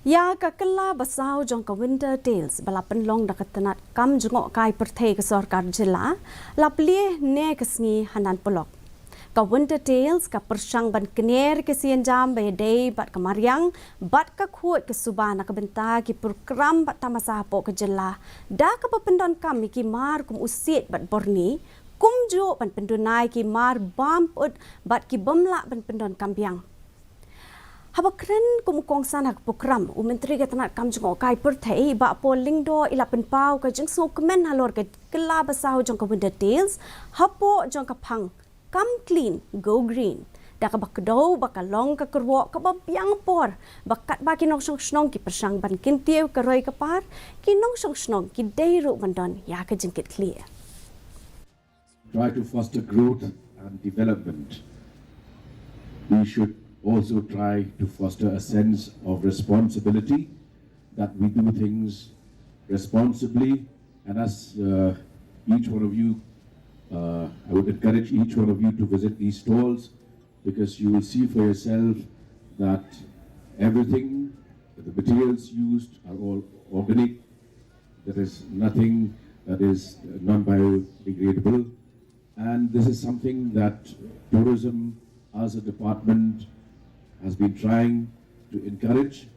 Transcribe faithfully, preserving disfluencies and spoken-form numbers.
Ïa ka kylla basaw jong ka Winter Tales ba la pynlong da ka tnat kam jngohkai pyrthei ka sorkar jylla la plie ne ka sngi ha Nan Polok. Ka Winter Tales ka pyrshang ban kner ki sienjam ba ïadei bad ka mariang bad ka khuid ka suba na ka bynta ki program bad tamasa hapoh ka jylla, da kaba pyndonkam ïa ki mar kum u siej bad borni, kumjuh ban pynduna ïa ki mar bam pyut bad ki bym lah ban pyndonkam biang. Haba kren kum u kongsan ha ka prokram, u Myntri ka tnat kam jngohkai pyrthei Bah Paul Lyngdoh i la pynpaw ka jingsngewkmen halor ka kylla basaw jong ka Winter Tales hapoh jong ka phang Come Clean, Go Green, da kaba kdew ba ka long ka kyrwoh kaba biang por ba katba ki nongshong shnong ki pyrshang ban kyntiew ka roi ka par, ki nongshong shnong ki dei ruh ban don ïa ka jingkitkhlieh. Try to foster growth and development, we should also try to foster a sense of responsibility, that we do things responsibly. And as uh, each one of you, uh, I would encourage each one of you to visit these stalls, because you will see for yourself that everything, the materials used are all organic. There is nothing that is non-biodegradable. And this is something that tourism as a department has been trying to encourage.